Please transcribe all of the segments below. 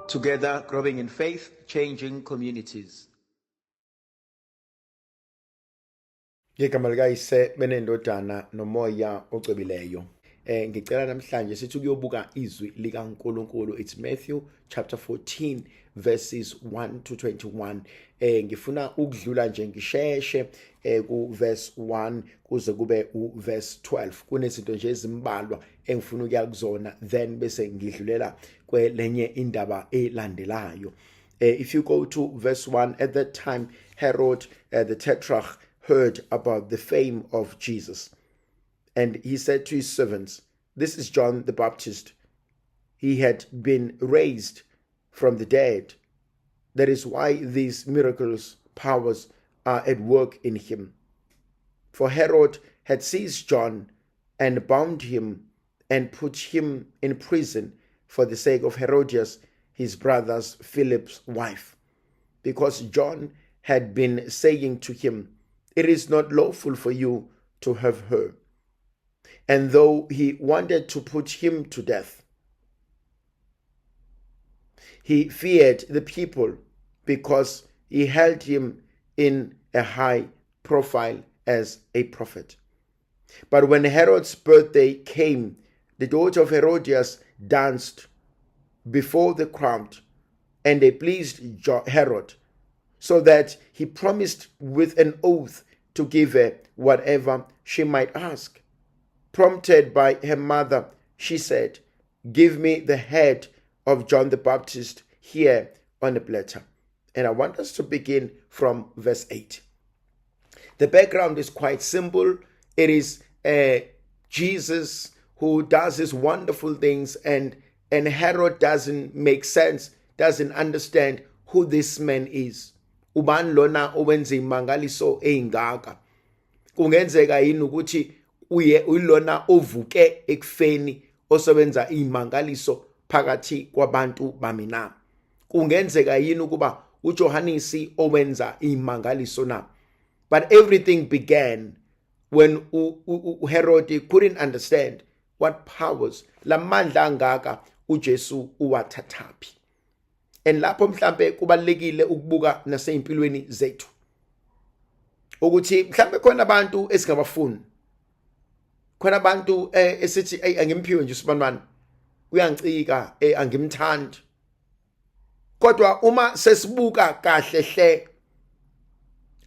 Together, growing in faith, changing communities. Ngegama likaYise benendodana nomoya ocwebileyo. Ngicela namhlanje sithi ukuyobuka izwi likaNkuluNkulu. It's Matthew chapter 14 verses 1 to 21. Ngifuna ukudlula nje ngisheshe ku verse 1 kuze kube u verse 12. Kunezinto nje ezimbalwa engifuna ukuya kuzona, then bese ngidlulela kwelenye indaba elandelayo. If you go to verse 1, at that time Herod the Tetrarch heard about the fame of Jesus, and he said to his servants, "This is John the Baptist. He had been raised from the dead. That is why these miracles, powers are at work in him." For Herod had seized John and bound him and put him in prison for the sake of Herodias, his brother's Philip's wife, because John had been saying to him, "It is not lawful for you to have her." And though he wanted to put him to death, he feared the people because he held him in a high profile as a prophet. But when Herod's birthday came, the daughter of Herodias danced before the crowd, and they pleased Herod, so that he promised with an oath to give her whatever she might ask. Prompted by her mother, she said, "Give me the head of John the Baptist here on a platter." And I want us to begin from verse 8. The background is quite simple. It is Jesus who does his wonderful things, and Herod doesn't make sense, doesn't understand who this man is. Ubani lona owenza imangaliso eyingaka? Kungenzeka yini ukuthi uye uyilona ovuke ekufeni osebenza imangaliso phakathi kwabantu bami na? Kungenzeka yini ukuba uJohanisi owenza imangaliso na? But everything began when uHerod couldn't understand what powers, lamandla angaka uJesu uwathathaphi. And lapho mhlambe kubalekile ukubuka nasezimpilweni zethu ukuthi mhlambe khona abantu esingabafuni, khona abantu esithi, "Ey, angimphiwe nje usibanibani, uyangicika, angimthandi." Kodwa uma sesibuka kahle hle,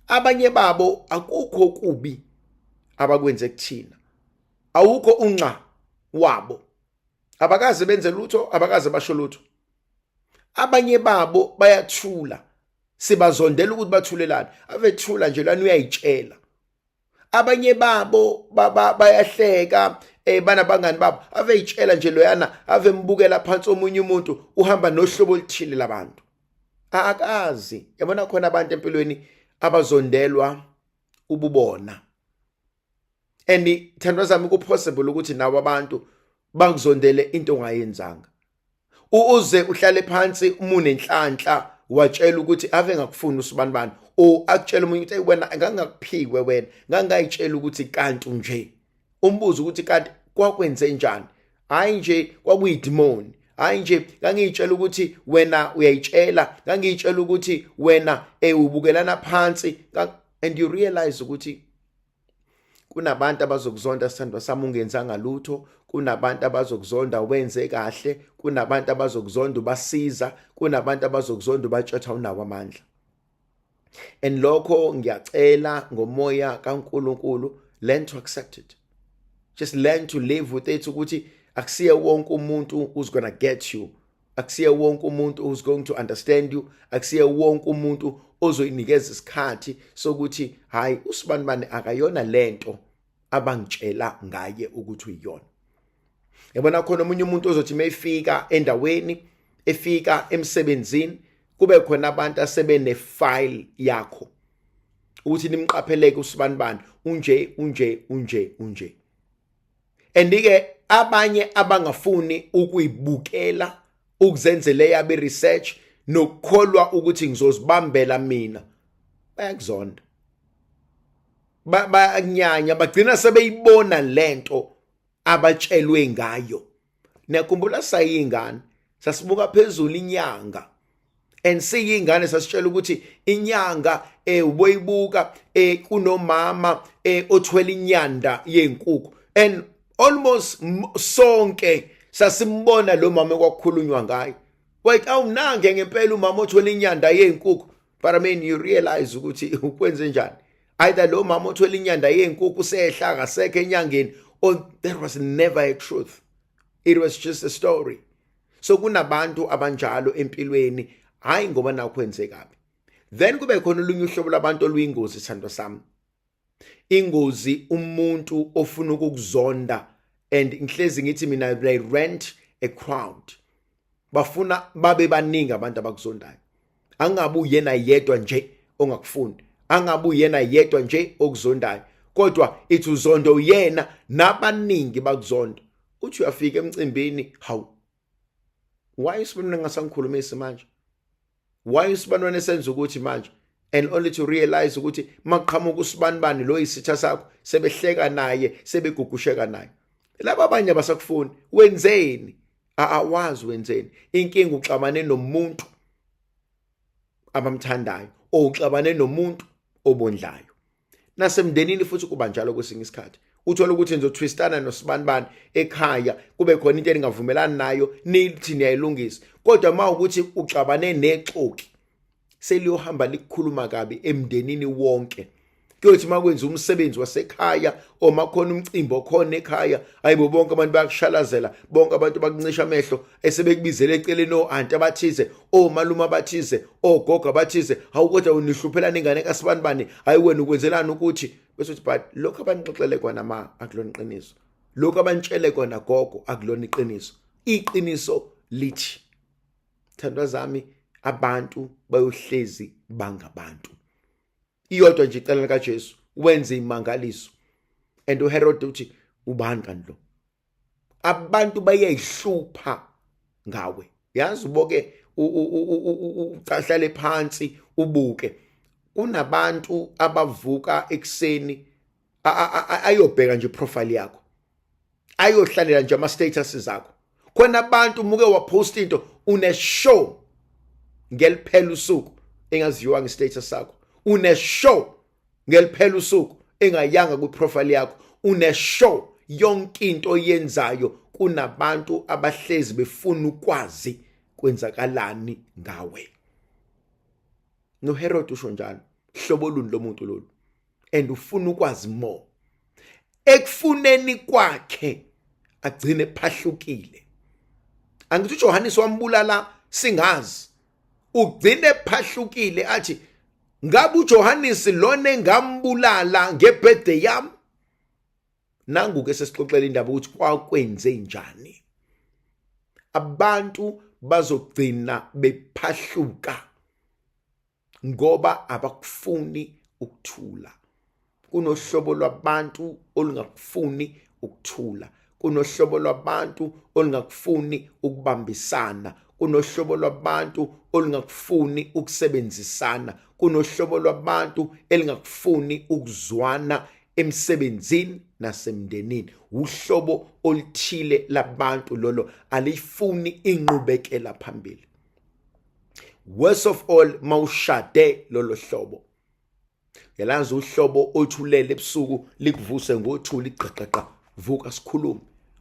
abanye babo akukho kubi abakwenze kuthina, awukho unxa wabo, abakaze benze lutho, abakaze basho lutho. Abanye babo bayathula, sibazondela ukuthi bathulelana, avethula nje lana uyayitshela. Abanye babo bayahleka, banabangani babo, aveyitshela nje loyana, avembukela phansi omunye umuntu, uhamba nohlobo oluthile labantu akazi. Yabona, khona abantu empilweni abazondelwa ububona, and thandwa zami, ku-possible ukuthi nawo abantu bakuzondele into ongayenzanga. Uze uhlale phansi uma unenhlanhla, watshela ukuthi ave ngakufuni usibanibani, o akutshela omunye ukuthi, "Hey wena, ngangakuphiwe wena, ngangayitshela ukuthi kanti nje." Umbuzo ukuthi kanti kwakwenze njani? Hayi nje, kwakuyidimoni. Hayi nje, ngangiyitshela ukuthi wena uyayitshela, ngangiyitshela ukuthi wena ubukelana phansi. And you realize ukuthi kunabantu abazokuzonda, sithandwa sami, ungenzanga lutho. Kunabantu abazokuzonda wenze kahle, kunabantu abazokuzonda ubasiza, kunabantu abazokuzonda ubatshetha unawo amandla. And lokho ngiyacela ngomoya kaNkuluNkulu, learn to accept it, just learn to live with it, ukuthi akusiye wonke umuntu who's gonna get you, akusiye wonke umuntu who's going to understand you, akusiye wonke umuntu ozoyinikeza isikhathi sokuthi hayi, usibanibani akayona lento abangitshela ngaye ukuthi uyiyona. Yabona, khona omunye umuntu ozothi mayifika endaweni, efika emsebenzini, kube khona abantu asebene file yakho ukuthi nimqapheleke usibanibani, unje, unje, unje, unje. And ke abanye abangafuni ukuyibukela, ukuzenzela yabe research nokukholwa ukuthi ngizozibambela mina, bayakuzonda, bayanyanya, bagcina sebeyibona lento abatshelwe ngayo. Niyakhumbula sayingane Sasibuka phezulu inyanga and siyingane sasitshela ukuthi inyanga uboyibuka kunomama othwele inyanda yenkukhu, and almost sonke sasimbona lo mama ekwakukhulunywa ngayo. Wait, awunange ngempela umama othwele inyanda yenkukhu? But I mean, you realize ukuthi ukwenze njani, either lo mama othwele inyanda yenkukhu sehla akasekho enyangeni, or there was never a truth, it was just a story. So kunabantu abanjalo empilweni, hayi ngoba nakho kabi. Then kube khona olunye uhlobo lwabantu oluyingozi, sithando sami. Ingozi umuntu ofuna ukukuzonda, and ngihlezi ngithi mina they rent a crowd. Bafuna babe baningi abantu abakuzondayo, angabe uyena yedwa nje ongakufuni, angabe uyena yedwa nje okuzondayo, kodwa ithi uzondo uyena nabaningi bakuzonda. Uthi uyafika emcimbini, hawu, why isibonile ngasangikhulumisi manje? Why usibanibani esenza ukuthi manje? And only to realize ukuthi maqhamuka usibanibani lo isitha sakho, sebehleka naye, sebegugusheka naye, laba abanye abasakufuni. Wenzeni? Awazi wenzeni. Inkinga uxabane nomuntu abamthandayo, uxabane nomuntu obondlayo. Nasemndenini futhi kuba njalo. Kwesinye isikhathi uthola ukuthi nizothwistana nosibanibani ekhaya, kube khona into eningavumelani nayo, nithi niyayilungisa, kodwa uma ukuthi uxabane nexoki, seliyohamba likukhuluma kabi emndenini wonke. Kuyothi uma kwenza umsebenzi wasekhaya uma khona umcimbi okhona ekhaya, hayibo, bonke abantu bayakushalazela, bonke abantu bakuncisha amehlo, esebekubizela eceleni o-anti abathize, omalume abathize, ogogo abathize. Hawu, kodwa unihluphelana ingane kasibanibani? Hayi, wena ukwenzelani ukuthi bese uthi, but lokho abanixoxele kona ma akulona iqiniso, lokho abantshele kona gogo akulona iqiniso. Iqiniso lithi, thandwa zami, abantu bayohlezi bangabantu. Iyodwa nje icala likaJesu, wenze imangaliso and uHerod uthi, ubani kanti lo? Abantu bayayihlupha ngawe. Yazi, uboke ucahlale phansi ubuke, kunabantu abavuka ekuseni ayobheka nje profile yakho, ayohlalela nje ama statuses akho. Khona abantu muke wapost into, une show ngeliphela usuku engaziwanga status sakho, une show ngeliphela usuku engayanga kwiprofile yakho, une show yonke into oyenzayo. Kunabantu abahlezi befuna ukwazi kwenzakalani ngawe. NoHerod usho njalo, hlobo luni lomuntu lolu? And ufuna ukwazi more. Ekufuneni kwakhe agcine phahlukile. Angithi uJohannes wambulala singazi? Ugcine phahlukile, athi, ngabe uJohannes lona engambulala ngebirthday yami? Nangu ke sesixoxela indaba ukuthi kwakwenze njani. Abantu bazogcina bephahluka ngoba abakufuni ukuthula. Kunohlobo lwabantu olungakufuni ukuthula, kunohlobo lwabantu olungakufuni ukubambisana, kunohlobo lwabantu olungakufuni ukusebenzisana, kunohlobo lwabantu elingakufuni ukuzwana emsebenzini nasemndenini. Uhlobo oluthile labantu lolo, alifuni inqubekela phambili. Worst of all, mawushade lolo hlobo. Yalazi uhlobo othulele ebusuku likuvuse ngothuli, gqaqaqa, vuka sikhulume.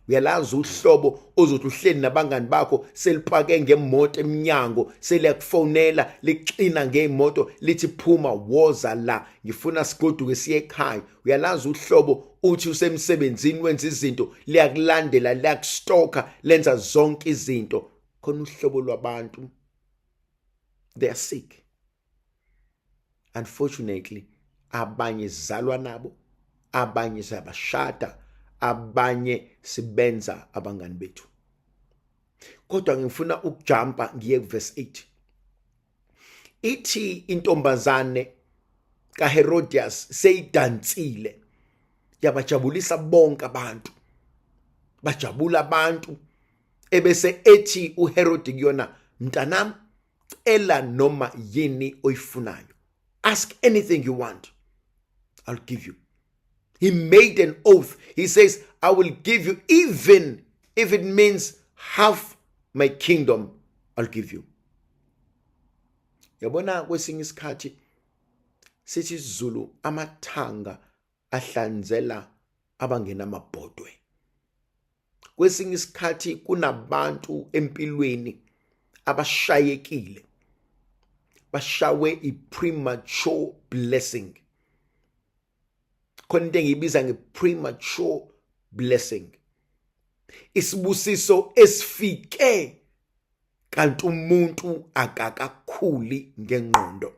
Uyalazi uhlobo ozothi uhleli nabangani bakho, selipake ngemoto eminyango, seliyakufonela, lixina ngemoto, lithi, phuma woza la, ngifuna sigoduke siye ekhaya. Uyalazi uhlobo uthi usemsebenzini wenza izinto, liyakulandela, liyakustoka, lenza zonke izinto. Khona uhlobo lwabantu, they are sick. Unfortunately, abanye sizalwa nabo, abanye siyabashada, abanye sibenza abangani bethu. Kodwa ngifuna ukujumpa ngiye kuverse 8. Ithi intombazane kaHerodias seyidansile, yabajabulisa bonke abantu, bajabula abantu, ebese ethi uHerod kuyona, mntanami, cela noma yini oyifunayo, ask anything you want, I'll give you. He made an oath. He says, I will give you even if it means half my kingdom. I'll give you. Yabona, kwesinye isikhathi sithi isiZulu, amathanga ahlanzela abangenamabhodwe. Kwesinye isikhathi kunabantu empilweni abashayekile, bashawe i-premature blessing. Khona into engiyibiza nge-premature blessing, isibusiso esifike kanti umuntu akakakhuli ngengqondo,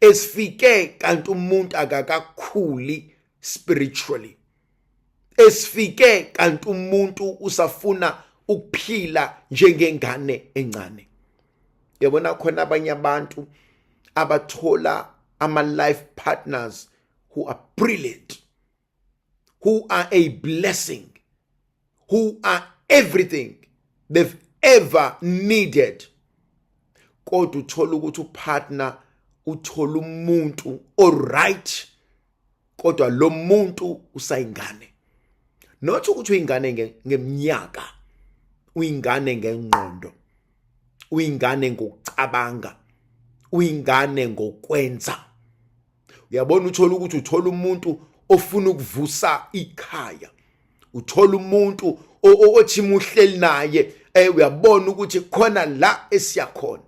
esifike kanti umuntu akakakhuli spiritually, esifike kanti umuntu usafuna ukuphila njengengane encane. Yabona, khona abanye abantu abathola ama life partners who are brilliant, who are a blessing, who are everything they've ever needed, kodwa uthola ukuthi upartner uthola umuntu oright, kodwa lo muntu usayingane. Not ukuthi uyingane ngeminyaka, uyingane ngengqondo, uyingane ngokucabanga, uyingane ngokwenza. Uyabona, uthola ukuthi uthola umuntu ofuna ukuvusa ikhaya, uthola umuntu othi muhleli naye, uyabona ukuthi khona la esiyakhona,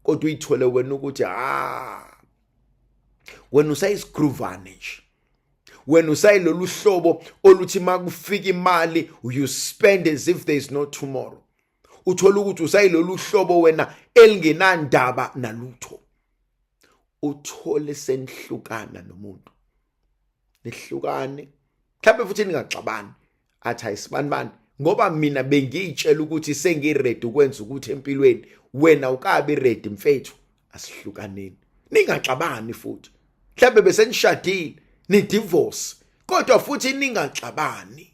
kodwa uyithole wena ukuthi ah, wena usayisigruvane nje, wena usayilolu hlobo oluthi makufika imali, you spend as if there is no tomorrow. Uthola ukuthi usayilolu hlobo wena elingenandaba nalutho. Uthole senihlukana nomuntu, nihlukane mhlawumbe futhi ningaxabani, athi ayisibani bani, ngoba mina bengiyitshela ukuthi sengiready ukwenza ukuthi empilweni, wena ukabi ready mfethu, asihlukaneni. Ningaxabani futhi, mhlawumbe besenishadile, ni divorce, kodwa futhi ningaxabani.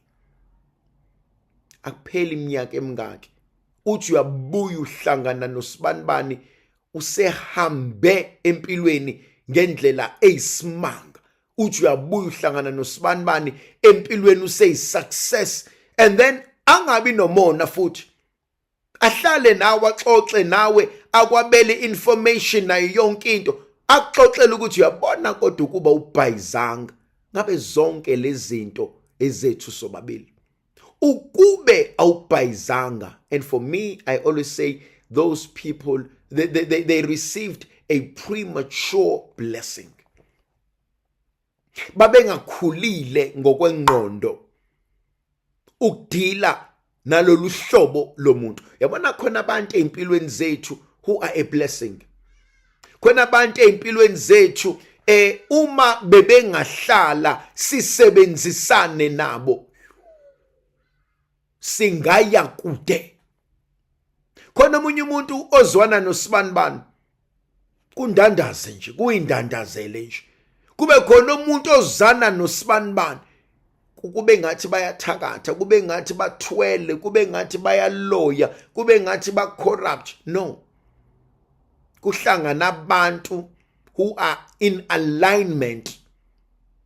Akupheli iminyaka emingaki, uthi uyabuya uhlangana nosibanibani, usehambe empilweni ngendlela eyisimanga. Uthi uyabuya uhlangana nosibanibani, empilweni useyi-success, and then angabi nomona futhi, ahlale nawe, axoxe nawe, akwabele information nayo yonke into, akuxoxele ukuthi uyabona kodwa ukuba ubhayizanga ngabe zonke lezi zinto ezethu sobabili, ukube awubhayizanga. And for me, I always say those people, they received a premature blessing. Babengakhulile ngokwengqondo ukudila nalolu hlobo lomuntu. Yabona, khona abantu empilweni zethu who are a blessing, khona abantu empilweni zethu uma bebengahlala sisebenzisane nabo, singaya kude. Khona omunye umuntu ozwana nosibanibani, kundandaze nje, kuyindandazele nje. Kube khona umuntu ozana nosibanibani, kube ngathi bayathakatha, kube ngathi bathwele, kube ngathi bayaloya, kube ngathi ba-corrupt. No, kuhlangana abantu who are in alignment,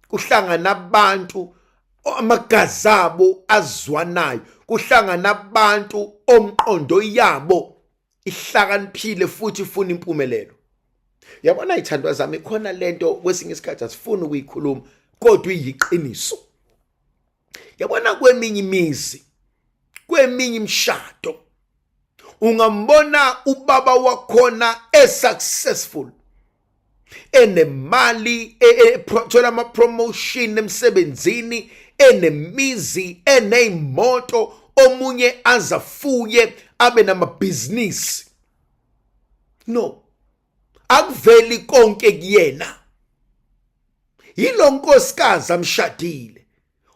kuhlangana abantu amagazi abo azwanayo, kuhlangana abantu omqondo yabo ihlakaniphile futhi ifuna impumelelo. Yabona, ithandwa zami, khona lento kwesinye isikhathi asifuni ukuyikhuluma, kodwa iyiqiniso. Yabona, kweminye imizi, kweminye imishado, ungambona ubaba wakhona e-successful, enemali, ethola ama-promotion emsebenzini, enemizi, eney'moto, omunye azafuye, abe namabhizinisi. No, akuveli konke kuyena, yilo nkosikazi amshadile.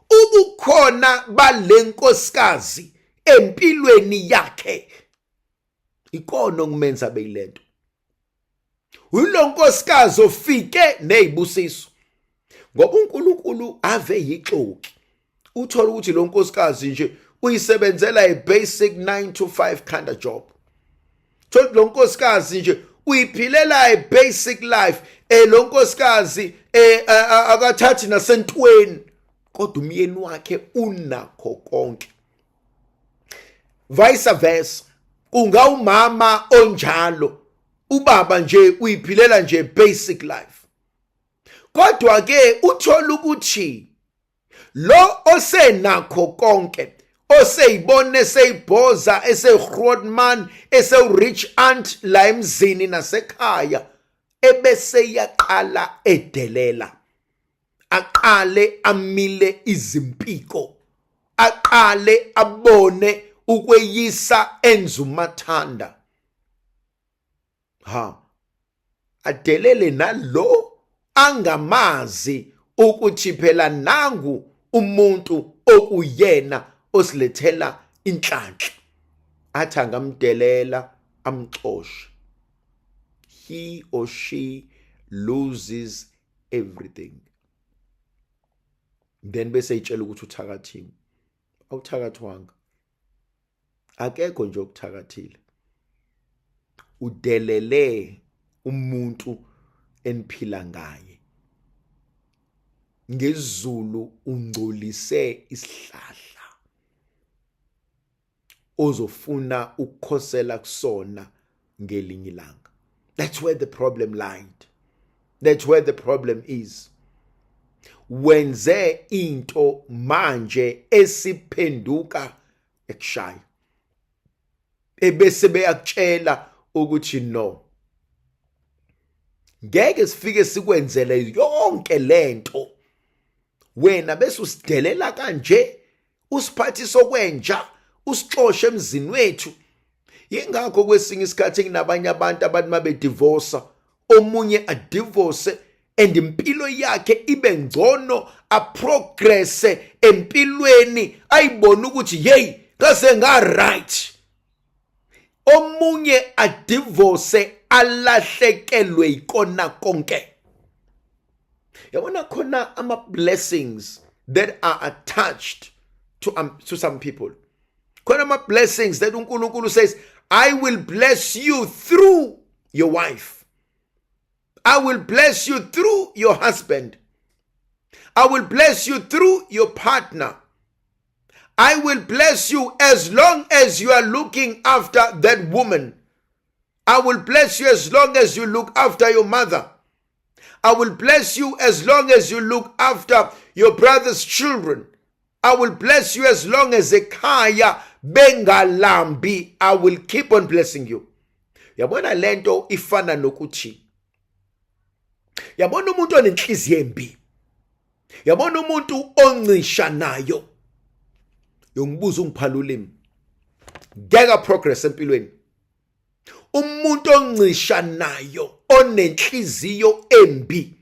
Ubukhona bale nkosikazi empilweni yakhe ikona okumenza beyilento. Uyilo nkosikazi ofike nezibusiso, ngoba uNkulunkulu ave yixoki. Uthola ukuthi lo nkosikazi nje uyisebenzela a basic 9 to 5 kind of job. Thola lo nkosikazi nje uyiphilela a basic life. Lo nkosikazi akathathi nasentweni, kodwa umyeni wakhe unakho konke. Vice versa. Kungawumama onjalo, ubaba nje uyiphilela nje basic life. Kodwa ke uthola ukuthi lo osenakho konke, oseyibone seyibhoza, ese-grootman, ese-rich aunt la emzini nasekhaya, ebese yaqala edelela, aqale amile izimpiko, aqale abone ukweyisa, enza umathanda, ha, adelele nalo angamazi ukuthi phela nangu umuntu okuyena osilethela inhlanhla. Athi angamdelela, amxoshe, he or she loses everything. Then bese itshela ukuthi uthakathiwe. Awuthakathwanga, akekho nje okuthakathile, udelele umuntu eniphila ngaye. Ngezulu ungcolise isihlahla ozofuna ukukhosela kusona ngelinye ilanga. That's where the problem lied, that's where the problem is. Wenze into manje esiphenduka ekushaya, ebese beyakutshela ukuthi no, ngeke sifike sikwenzele yonke lento, wena bese usidelela kanje, usiphathisa okwenja, usixoshe emzini wethu. Yingakho kwesinye isikhathi kunabanye abantu mabedivorce, omunye adivorce and impilo yakhe ibe ngcono, aprogresse empilweni, ayibone ukuthi hey, ngase nga right. Omunye adivorce, alahlekelwe ikona konke. Yabona, khona ama blessings that are attached to some people, khona ama blessings that uNkulunkulu says, "I will bless you through your wife, I will bless you through your husband, I will bless you through your partner. I will bless you as long as you are looking after that woman. I will bless you as long as you look after your mother. I will bless you as long as you look after your brother's children. I will bless you as long as ekhaya bengalambi. I will keep on blessing you." Yabona, lento ifana nokuthi, yabona umuntu onenhliziyo embi, yabona umuntu oncisha nayo, yongibuza ungiphala ulimi, ngeke progress empilweni. Umuntu oncisha nayo, onenhliziyo embi,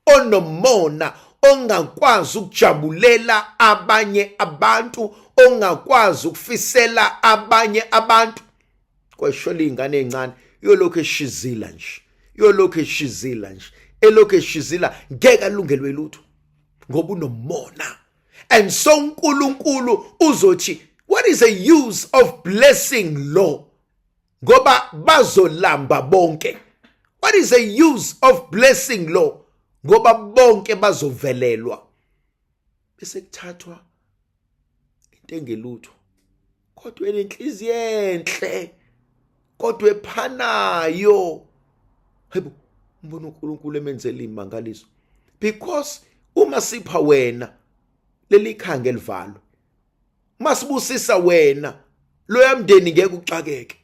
onomona, ongakwazi ukujabulela abanye abantu, ongakwazi ukufisela abanye abantu, kweshola iy'ngane ey'ncane, yolokhu eshizila nje, yolokhu eshizila nje, elokhu eshizila, ngeke alungelwe lutho ngoba unomona. And so uNkulunkulu uzothi, "What is the use of blessing lo, ngoba bazolamba bonke? What is the use of blessing lo, ngoba bonke bazovelelwa?" Bese kuthathwa into engelutho, kodwa enenhliziyo enhle, kodwa ephanayo. Hayibo, umbona uNkulunkulu emenzela imangaliso, because uma sipha wena leli khanga elivalo, masibusisa wena, loya mndeni ngeke uxakeke.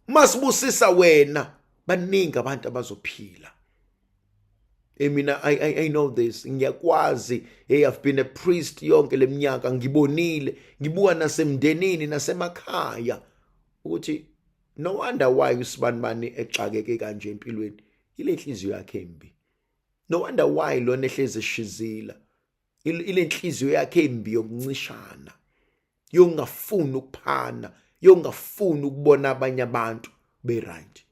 Masibusisa wena, baningi abantu abazophila. Hey mina, I know this, ngiyakwazi. Hey, I've been a priest yonke leminyaka, ngibonile, ngibuka nasemndenini nasemakhaya ukuthi no wonder why usibanibani exakeke kanje empilweni, ile nhliziyo yakhe embi. No wonder why lona ehlezi eshizila, ile nhliziyo yakhe embi yokuncishana, yongafuni ukuphana, yongafuni ukubona abanye abantu be right.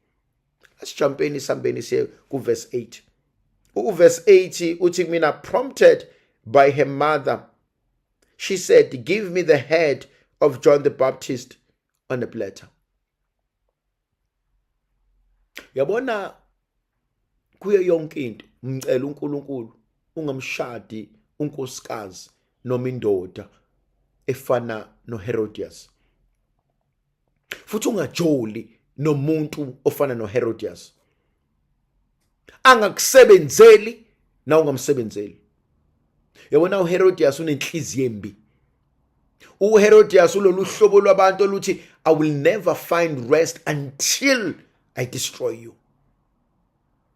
Asijumpeni, sambeni siye ku verse 8. Uverse 8 uthi kumina, "Prompted by her mother, she said, 'Give me the head of John the Baptist on a platter.'" Yabona, kuyo yonke into, ngicela uNkulunkulu ungamshadi unkosikazi noma indoda efana noHerodias. Futhi ungajoli nomuntu ofana noHerodias. Angakusebenzeli na ungamsebenzeli. Yabona uHerodias unenhliziyo embi. UHerodias ulolu hlobo lwabantu oluthi I will never find rest until I destroy you.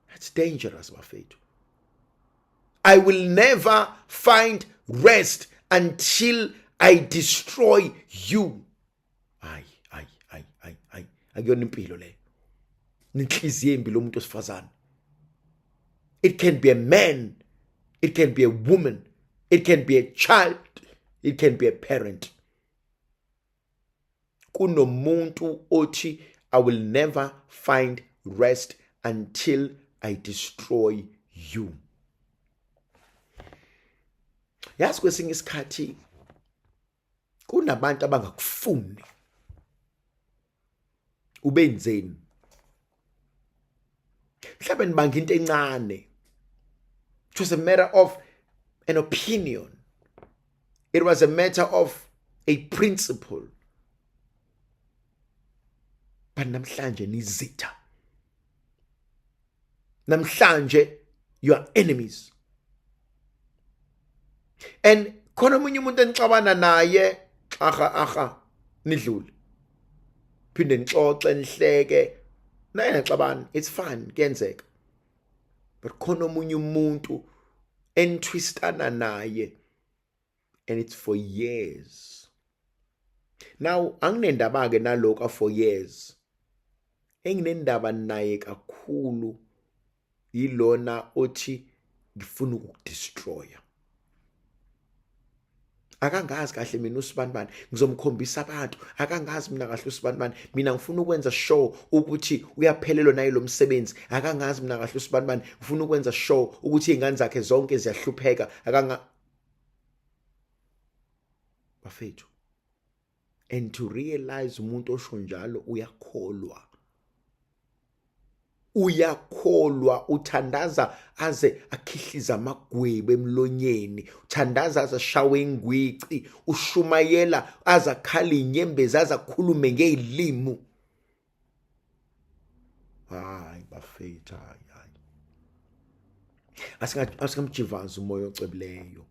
That's dangerous bafethu. I will never find rest until I destroy you. Hayi, hayi, hayi, hayi, hayi. Akuyona impilo leyo. Nenhliziyo embi lomuntu osifazane. It can be a man, it can be a woman, it can be a child, it can be a parent. Kunomuntu othi I will never find rest until I destroy you. Yazi kwesinye isikhathi kunabantu abangakufuni ubenzeni mhlawumbe nibanga into encane. It was a matter of an opinion, it was a matter of a principle, but namhlanje nizitha, namhlanje you are enemies. And khona omunye umuntu enixabana naye, aha aha, nidlule, phinde nixoxe, nihleke naye, naxabana, it's fine, kuyenzeka. But khona omunye umuntu enitwistana naye and it's for years now. Anginendaba ke nalokho for years. Enginendaba naye kakhulu yilona othi ngifuna ukukudestroya. Akangazi kahle mina usibanibani, ngizomkhombisa abantu. Akangazi mina kahle usibanibani, mina ngifuna ukwenza sure ukuthi uyaphelelwa naye lo msebenzi. Akangazi mina kahle usibanibani, ngifuna ukwenza sure ukuthi izingane zakhe zonke ziyahlupheka. Akanga bafethu. And to realize umuntu osho njalo uyakholwa, uyakholwa, uthandaza aze akhihliza amagwebu emlonyeni, uthandaza aze ashawe ingwici, ushumayela aze akhala inyembezi, aze akhulume ngezilimi. Hayi bafethu, hayi hayi, asingamjivazi umoya ocebileyo.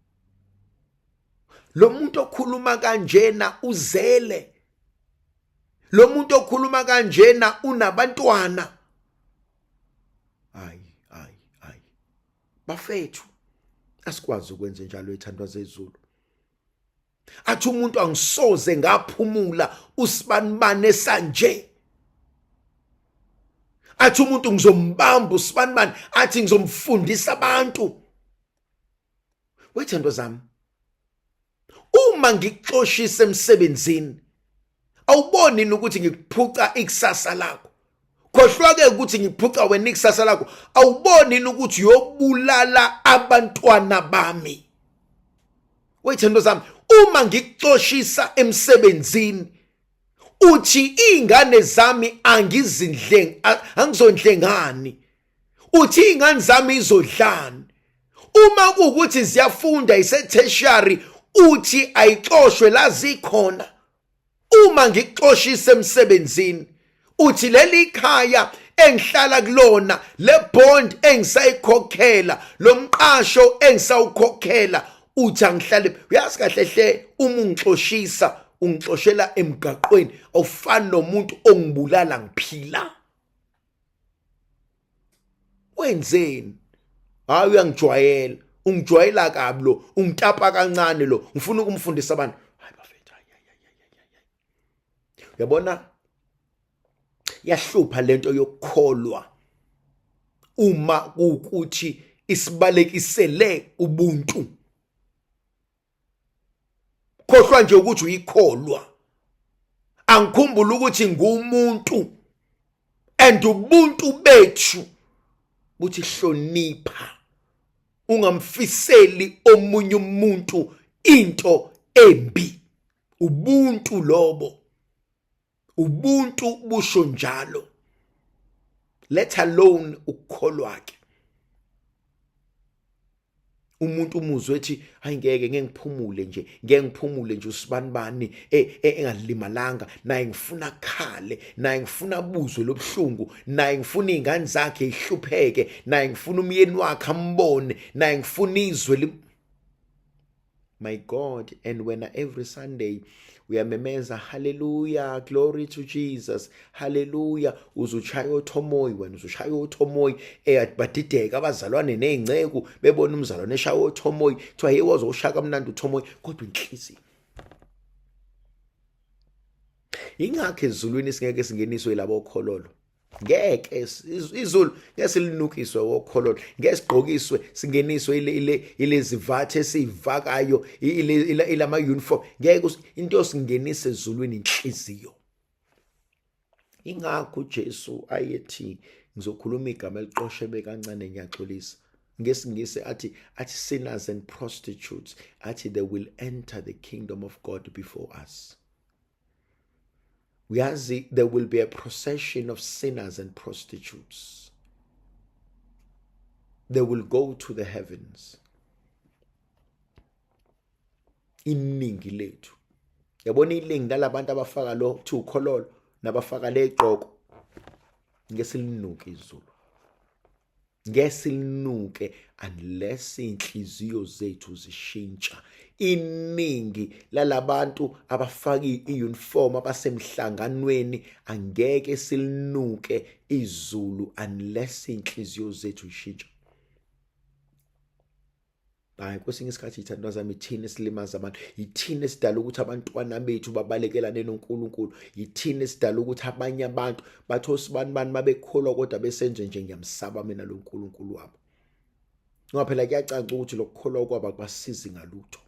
Lo muntu okhuluma kanjena uzele, lo muntu okhuluma kanjena unabantwana. Hayi hayi hayi bafethu, asikwazi ukwenza njalo ethandwa zezulu. Athi umuntu angisoze ngaphumula usibanibane sanje. Athi umuntu ngizombamba usibanibani, athi ngizomfundisa abantu. Wethando zami, uma ngikuxoshisa emsebenzini, awuboni ukuthi ngikuphuca ikusasa lakho? Khohlwa ke ukuthi ngiphuca wena ikusasa lakho. Awuboni ukuthi uyobulala abantwana bami? Wethando zami, uma ngikuxoshisa emsebenzini, uthi ingane zami angizindle, angizondle ngani? Uthi ingane zami izodlani? Uma kuwukuthi ziyafunda, ise-tertiary, uthi ayixoshwe la zikhona. Uma ngikuxoshisa emsebenzini, uthi leli khaya engihlala kulona, le bond engisayikhokhela, lo mqasho engisawukhokhela, uthi angihlale. Uyazi kahle hle, uma ungixoshisa, ungixoshela emgaqweni, awufani nomuntu ongibulala ngiphila. Wenzeni? Hayi, uyangijwayela, ungijwayela kabi lo, ungitapa kancane lo, ngifuna ukumfundisa abantu. Hayi bafethu, hayi hayi, uyabona yahlupha lento yokukholwa uma kuwukuthi isibalekisele ubuntu. Khohlwa nje ukuthi uyikholwa, angikhumbule ukuthi ngumuntu, and ubuntu bethu buthi hlonipha, ungamfiseli omunye umuntu into embi. Ubuntu lobo, ubuntu busho njalo, let alone ukukholwa ke. Umuntu umuzwe ethi hayi ngeke, ngeke ngiphumule nje, ngeke ngiphumule nje usibanibani engalimalanga naye, ngifuna khale naye, ngifuna abuzwe lobuhlungu naye, ngifuna izingane zakhe ihlupheke naye, ngifuna umyeni wakhe ambone naye, ngifuna izwe. My God. And when every Sunday uyamemeza hallelujah, glory to Jesus, hallelujah, uzuchaya uthomoyi wena, uzushaya uthomoyi, badideka abazalwane nezinceku bebona umzalwane eshaya uthomoyi, kuthiwa hey, wazoshaya kamnandi uthomoyi, kodwa inhliziyo. Ingakho ezulwini singeke singeniswe yilabo khololo. Ngeke izulu ngeke silinukiswe wokhololo, ngeke sigqokiswe singeniswe ilezivathe esivakayo, ilama uniform, ngeke. Into yosingenisa ezulwini inhliziyo. Ingakho uJesu ayethi, ngizokhuluma igama eliqoshebe kancane, ngiyaxolisa, ngesingisi athi sinners and prostitutes, athi they will enter the kingdom of God before us. Uyazi, there will be a procession of sinners and prostitutes. They will go to the heavens. Iningi lethu, yabona, iningi lalabantu abafaka lo kuthiwa ukhololo nabafaka legqoko, ngeke silinuke izulu, ngeke silinuke unless inhliziyo zethu zishintsha. Iningi lalabantu abafaka iuniform abasemhlanganweni, angeke silinuke izulu unless inhliziyo zethu zishintsha. Hayi, kwesinye isikhathi, ithandwa zami, ithini esilimaza abantu, yithini esidala ukuthi abantwana bethu babalekelane noNkulunkulu, yithini esidala ukuthi abanye abantu bathi osibani bani babekholwa kodwa besenze nje, ngiyamsaba mina lo nkulunkulu wabo, ngoba phela kuyacaca ukuthi lokukholwa kwabo akubasizi ngalutho.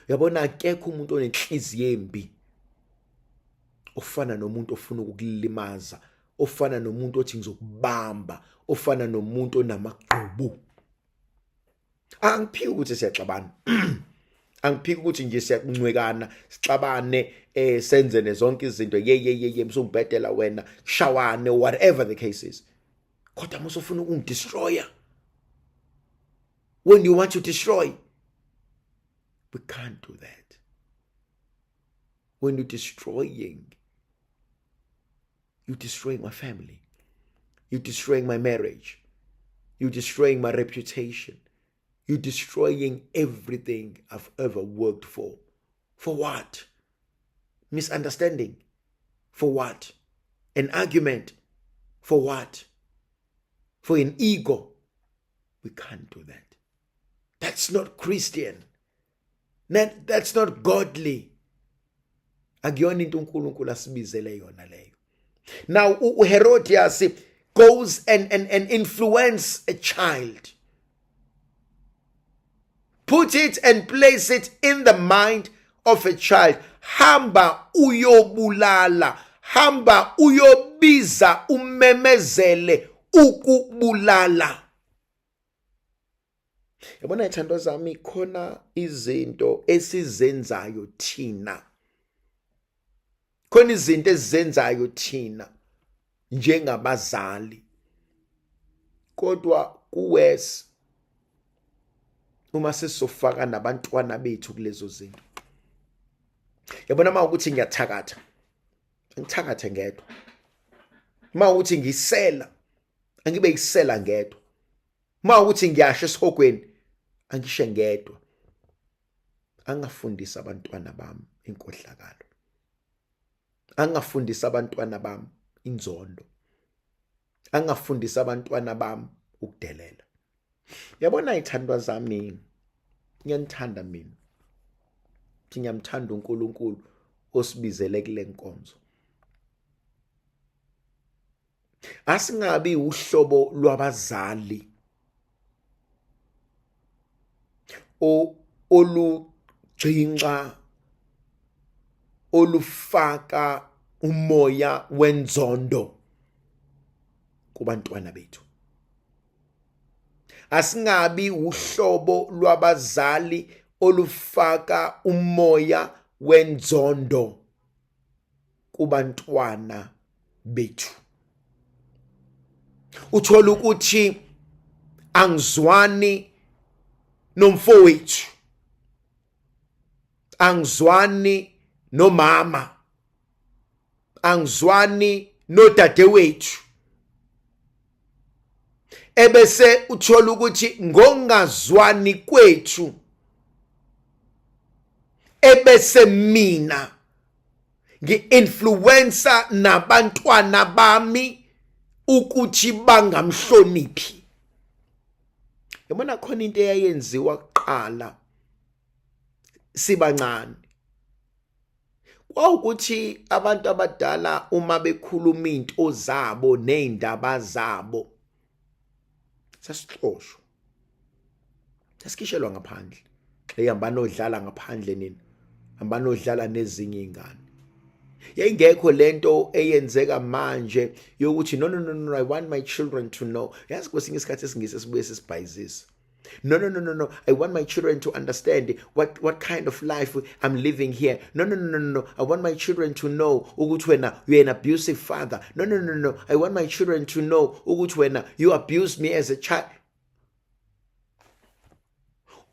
Uyabona, akekho umuntu onenhliziyo embi ofana nomuntu ofuna ukukulimaza, ofana nomuntu othi ngizokubamba, ofana nomuntu onamagqubu. Angiphiki ukuthi siyaxabana, angiphiki ukuthi nje siyancwekana, sixabane, senzene zonke izinto, ye ye ye ye, msungibhedela wena, kushawane, whatever the case is, kodwa musufuna ukungidestroya, when you want to destroy, we can't do that. When you're destroying, you're destroying my family, you're destroying my marriage, you're destroying my reputation, you're destroying everything I've ever worked for. For what? Misunderstanding. For what? An argument. For what? For an ego. We can't do that. That's not Christian. That's not godly. Akuyona into uNkulunkulu asibizele yona leyo. Now uHerodias goes and influence a child. Put it and place it in the mind of a child. Hamba uyobulala, hamba uyobiza umemezele ukubulala. Yabona, ithandwa zami, khona izinto esizenzayo thina, khona izinto esizenzayo thina njengabazali, kodwa kuwes uma sesizofaka nabantwana bethu kulezo zinto. Yabona, uma ukuthi ngiyathakatha, ngithakathe ngedwa. Uma ukuthi ngisela, angibe yisela ngedwa. Uma ukuthi ngiyasha esihogweni, angishe ngedwa. Angafundisa abantwana bami inkohlakalo, angafundisa abantwana bami inzondo, angafundisa abantwana bami ukudelela. Yabona, ithandwa zami, ngiyanithanda mina, ngiyamthanda uNkulunkulu osibizele kule nkonzo. Asingabi uhlobo lwabazali olugxinxa, olufaka umoya wenzondo kubantwana bethu. Asingabi uhlobo lwabazali olufaka umoya wenzondo kubantwana bethu. Uthola ukuthi angizwani. Nomfowethu, angizwani nomama, angizwani nodadewethu, ebese uthola ukuthi ngongazwani kwethu ebese mina ngi-influencer nabantwana bami ukuthi bangamhloniphi. Yabona, khona into eyayenziwa kuqala sibancane, kwawukuthi abantu abadala uma bekhuluma into zabo nezindaba zabo sasixoshwa, sasikhishelwa ngaphandle. Hey, hambani odlala ngaphandle nini, hambani odlala nezinye izingane. Yayingekho lento eyenzeka manje yokuthi no, no, no, no, I want my children to know. Yazi, kwesinye isikhathi esingise sibuye sisibhayizise. No, no, no, no, no. I want my children to understand what kind of life I'm living here. No, no, no, no, no. I want my children to know ukuthi wena you're an abusive father. No, no, no, no. I want my children to know ukuthi wena you abused me as a child.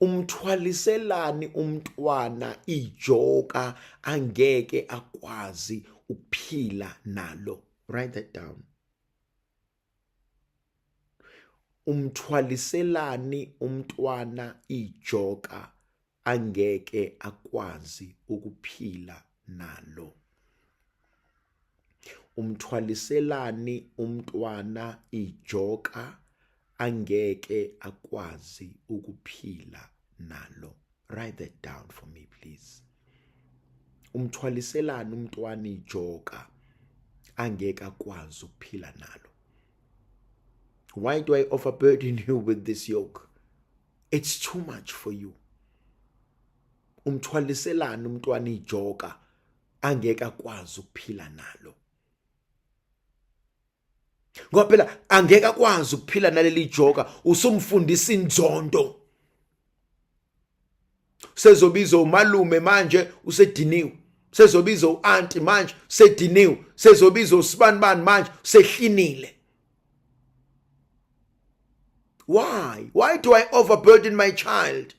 Umthwaliselani umntwana ijoka angeke akwazi ukuphila nalo? Write that down. Umthwaliselani umntwana ijoka angeke akwazi ukuphila nalo? Umthwaliselani umntwana ijoka angeke akwazi ukuphila nalo? Write that down for me, please. Umthwaliselani umntwana ijoka angeke akwazi ukuphila nalo? Why do I overburden you with this yoke? It's too much for you. Umthwaliselani umntwana ijoka angeke akwazi ukuphila nalo? Ngoba phela angeke akwazi ukuphila naleli joka, usumfundisa inzondo. Sezobiza umalume manje usediniwe, sezobiza u-anti manje usediniwe, sezobiza usibanibani manje usehlinile. Why? Why do I overburden my child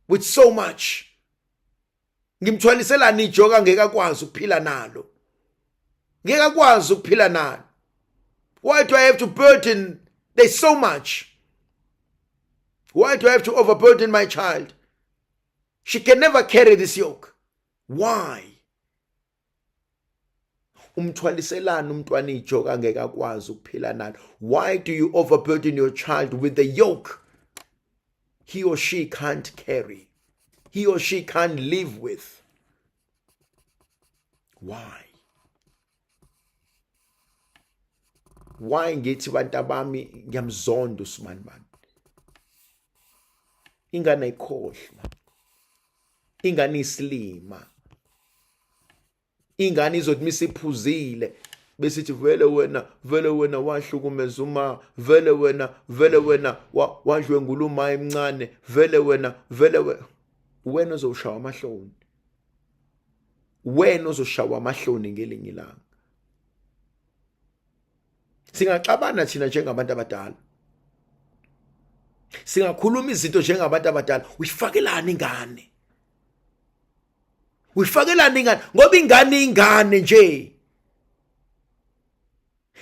with so much? Ngimthwaliselani ijoka ngeke akwazi ukuphila nalo? Ngeke akwazi ukuphila nalo. Why do I have to burden? There's so much. Why do I have to overburden my child? She can never carry this yoke. Why? Umthwaliselani umntwana ijoka angeke akwazi ukuphila nalo? Why do you overburden your child with the yoke he or she can't carry, he or she can't live with? Why? Why ngithi bantu abami ngiyamzonda usibanibani? Ingane ayikhohlwa, ingane isilima, ingane izothi misiphuzile besithi vele wena, vele wena wahlukumeza uma, vele wena, vele wena wadlwengula uma emncane, vele wena, vele wena. Wena uzoshawa amahloni, wena uzoshawa amahloni ngelinye ilanga. Singaxabana thina njengabantu abadala, singakhuluma izinto njengabantu abadala. Uyifakelani ingane? Uyifakelani ingane? Ngoba ingane ingane nje.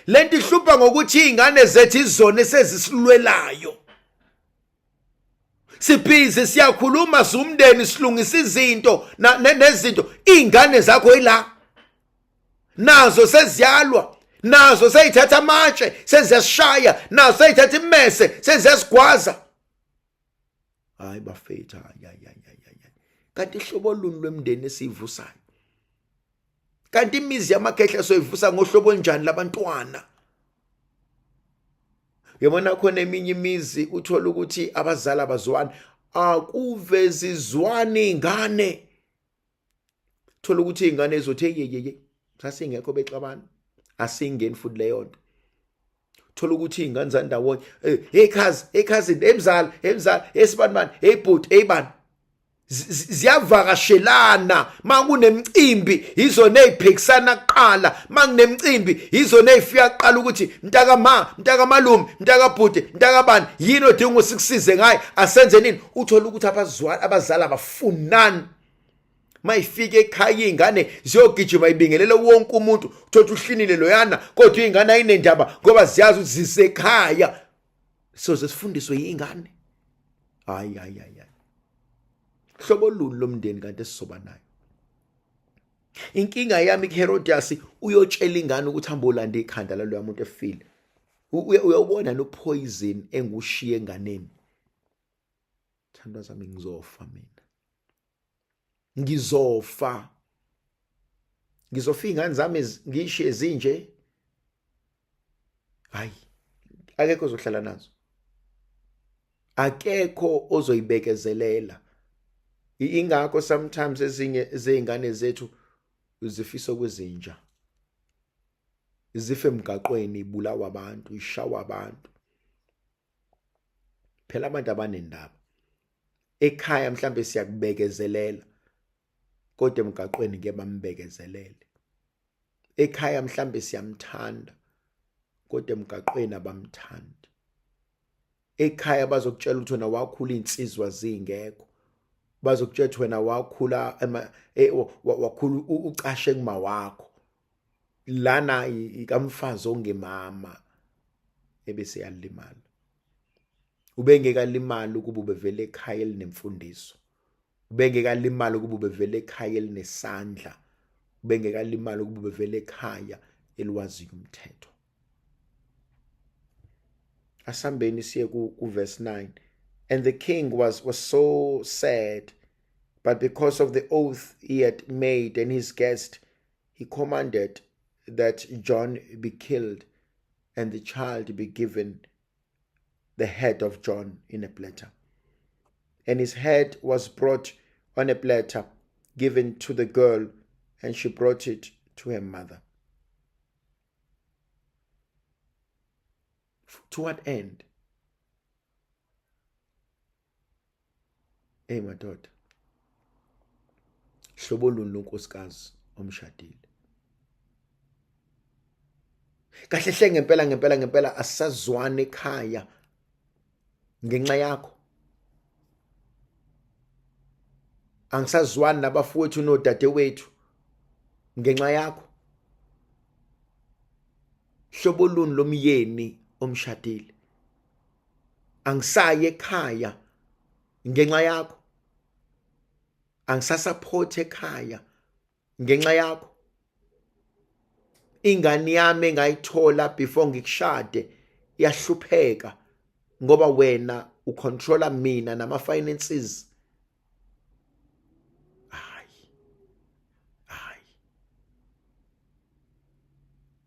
Lento ihlupha ngokuthi izingane zethu izona esezisilwelayo. Sibhizi siyakhuluma siwumndeni, silungisa izinto nezinto, izingane zakho ila nazo seziyalwa, nazo seyithatha amatshe seziyasishaya, nazo seyithatha imese seziyasigwaza. Hayi bafethu, hayi hayi hayi hayi, kanti ihlobo luni lwemndeni esiyivusayo? Kanti imizi yamakhehla soyivusa ngohlobo onjani labantwana? Uyabona, khona eminye imizi uthola ukuthi abazali abazwani, akuve zizwani ingane. Thola ukuthi izingane ezothi yeyeye sasingekho bexabana, asingeni futhi leyo nto. Thola ukuthi izingane zandawonye, hey cousin, hey cousin, hey mzala, hey mzala, hey sibanibani, hey bhuti, hey bani. Ziyavakashelana. Makunemicimbi izona eziphikisana kuqala, makunemicimbi izona ezifika kuqala ukuthi mntaka ma, mntaka malume, mntaka bhuti, mntaka bani, yini odinga usikusize ngaye, asenze nini. Uthola ukuthi abazwali abazali abafunani. Mayifika ekhaya ingane ziyogijima ibingelele wonke umuntu, uthola uhlinile loyana, kodwa ingane ayinendaba ngoba ziyazi ukuthi zisekhaya. Soze sifundiswe yingane. Hayi hayi hayi, hlobo luni lomndeni kanti esizoba nayo? Inkinga yami kuHerodias, uyotshela ingane ukuthi hamba olanda ikhanda laloya muntu efile. Uyawubona no poison engushiye enganeni. Thandwa zami, ngizofa mina, ngizofa, ngizofa, iy'ngane zami ngiyishiye zinje. Hayi, akekho ozohlala nazo, akekho ozoyibekezelela. Ingakho sometimes ezinye zey'ngane zethu zifisa kwezinja, zife emgaqweni, ibulawa abantu, ishawa abantu. Phela abantu abanendaba ekhaya, mhlambe siyakubekezelela, kodwa emgaqweni ngeke bambekezelele. Ekhaya mhlambe siyamthanda, kodwa emgaqweni abamthandi. Ekhaya bazokutshela ukuthi wena wakhula insizwa zingekho, bazokutshela ukuthi wena wakhula wakhula ucashe kuma wakho, lana ikamfazi ongemama ebese yalimala. Ubengeke alimale ukuba ubevele ekhaya elinemfundiso, ubengeke alimale ukuba ubevele ekhaya elinesandla, ubengeke alimale ukuba ubevele ekhaya eliwaziyo umthetho. Asambeni siye ku verse 9. And the king was so sad, but because of the oath he had made and his guest, he commanded that John be killed and the child be given the head of John in a platter. And his head was brought on a platter, given to the girl, and she brought it to her mother. To what end? Hey madoda, hlobo luni lonkosikazi omshadile? Kahle hle, ngempela ngempela ngempela, asisazwana ekhaya ngenxa yakho. Angisazwani nabafowethu nodadewethu ngenxa yakho. Hlobo luni lomyeni omshadile? Angisayi ekhaya ngenxa yakho, angisasupport ekhaya ngenxa yakho. Ingane yami engayithola before ngikushade iyahlupheka ngoba wena ucontrola mina nama finances. Hayi hayi,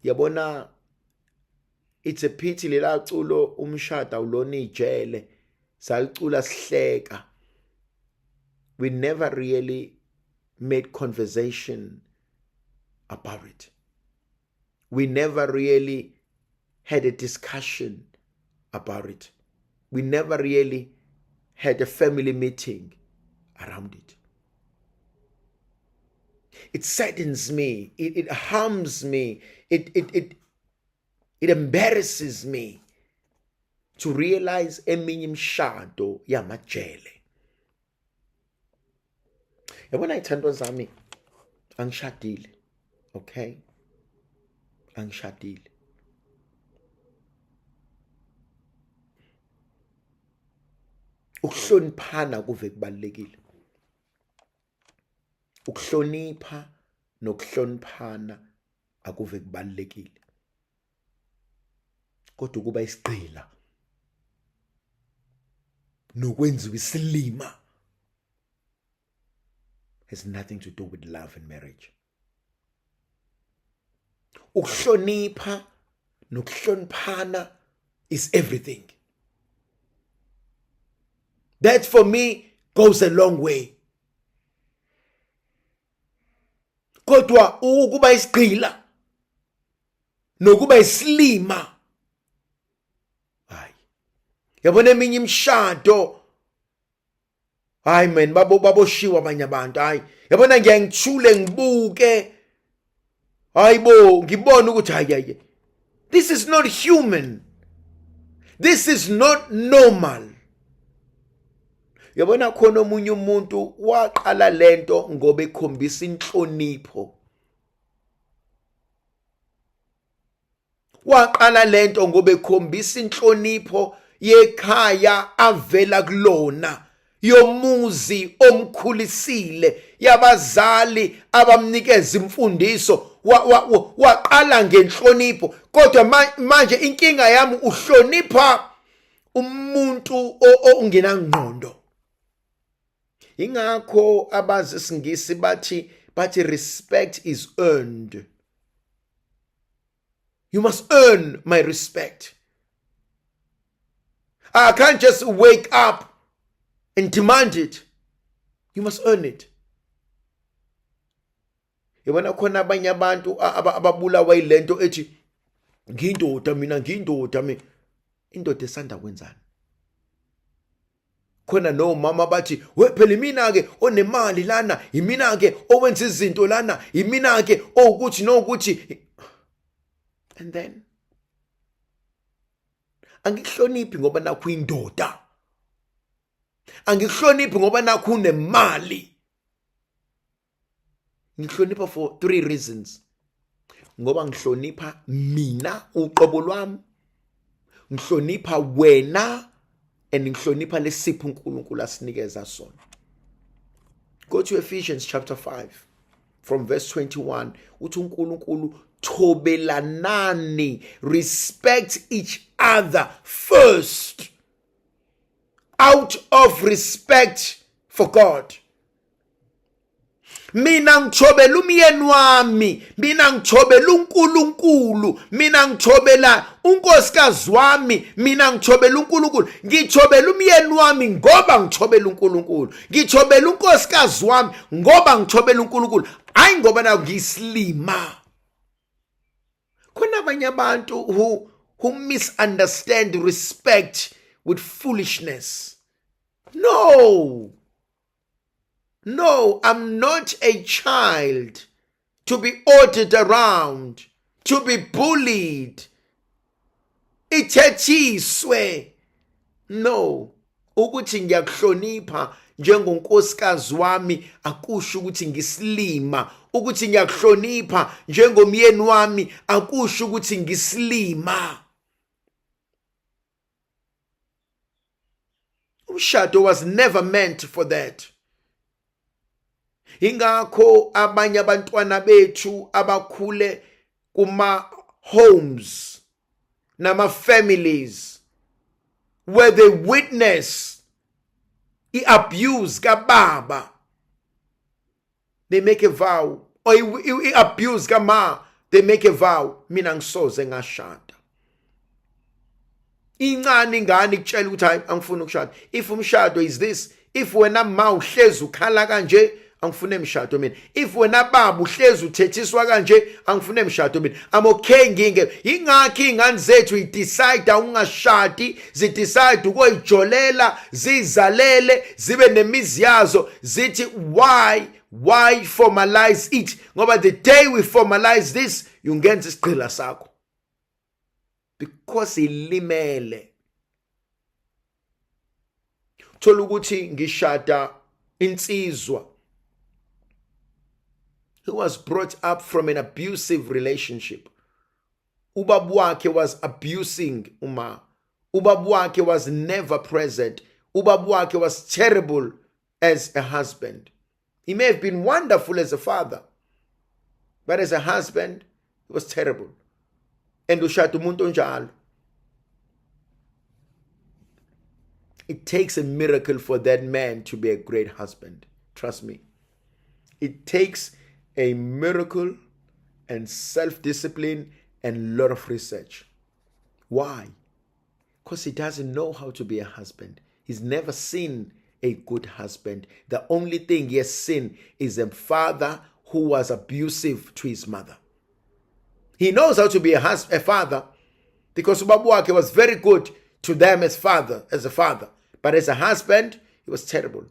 yabona, it's a pity lela culo umshado awulona ijele, salicula sihleka. We never really made conversation about it, we never really had a discussion about it, we never really had a family meeting around it. It saddens me, it harms me, it embarrasses me to realize eminye imishado yamajele. Yabona iy'thandwa zami, angishadile, okay, angishadile. Ukuhloniphana kuve kubalulekile, ukuhlonipha nokuhloniphana akuve kubalulekile, kodwa ukuba isigqila nokwenziwa isilima has nothing to do with love and marriage. Ukuhlonipha nokuhloniphana is everything. That for me goes a long way. Kodwa ukuba isigqila nokuba isilima, hayi. Yabona eminye imishado Hayi man, babo baboshiwe abanye abantu. Hayi, yabona, ngiyangithule ngibuke. Hayibo, ngibona ukuthi hayi hayi, this is not human, this is not normal. Yabona, khona omunye umuntu waqala lento ngoba ekhombisa inhlonipho. Waqala lento ngoba ekhombisa inhlonipho yekhaya avela kulona, yomuzi omkhulisile, yabazali abamnikeza imfundiso. Waqala ngenhlonipho, kodwa manje inkinga yami, uhlonipha umuntu ongenangqondo. Ingakho abazi isingisi bathi respect is earned. You must earn my respect. I can't just wake up and demand it. You must earn it. Yabona, khona abanye abantu ababulawa yilento ethi ngiyindoda mina, ngiyindoda mina. Indoda esanda kwenzani? Khona nomama bathi, we phela imina ke onemali lana, imina ke owenza izinto lana, imina ke owukuthi nokuthi. And then angikuhloniphi ngoba nakho indoda, angikuhloniphi ngoba nakho unemali. Ngihlonipha for three reasons: ngoba ngihlonipha mina uqobo lwami, ngihlonipha wena, and ngihlonipha lesipho uNkulunkulu asinikeza sona. Go to Ephesians chapter 5 from verse 21. Uthi uNkulunkulu, "Thobelanani, respect each other first out of respect for God." Mina ngithobela umyeni wami, mina ngithobela uNkulunkulu, mina ngithobela unkosikazi wami, mina ngithobela uNkulunkulu. Ngithobela umyeni wami ngoba ngithobela uNkulunkulu, ngithobela unkosikazi wami ngoba ngithobela uNkulunkulu, hayi ngoba na ngiyisilima. Khona abanye abantu who misunderstand respect with foolishness. No, no, I'm not a child to be ordered around, to be bullied, ithethiswe. No, ukuthi ngiyakuhlonipha njengonkosikazi wami akusho ukuthi ngisilima, ukuthi ngiyakuhlonipha njengomyeni wami akusho ukuthi ngisilima. Umshado was never meant for that. Ingakho abanye abantwana bethu abakhule kuma homes nama families where they witness i-abuse kababa, they make a vow, or i-abuse kama, they make a vow, "Mina ngisoze ngashada." Incane ingane ikutshela ukuthi, "Hayi, angifuni ukushada. If umshado is this, if wena ma uhlezi ukhala kanje, angifune emshado mina. If wena baba uhlezi uthethiswa kanje, angifune emshado mina. I'm okay nginge." Ingakho ingane zethu idecide ungashadi, zidecide ukuyijolela, zizalele, zibe nemizi yazo. Zithi, Why formalize it? Ngoba the day we formalize this, ungenza isigqila sakho," because ilimele. Thola ukuthi ngishada insizwa who was brought up from an abusive relationship. Ubaba wakhe was abusing uma, ubaba wakhe was never present, ubaba wakhe was terrible as a husband. He may have been wonderful as a father, but as a husband he was terrible. And ushada umuntu onjalo, it takes a miracle for that man to be a great husband. Trust me, it takes a miracle and self-discipline and a lot of research. Why? Because he doesn't know how to be a husband. He's never seen a good husband. The only thing he has seen is a father who was abusive to his mother. He knows how to be a father because ubaba wakhe was very good to them as a father, but as a husband he was terrible.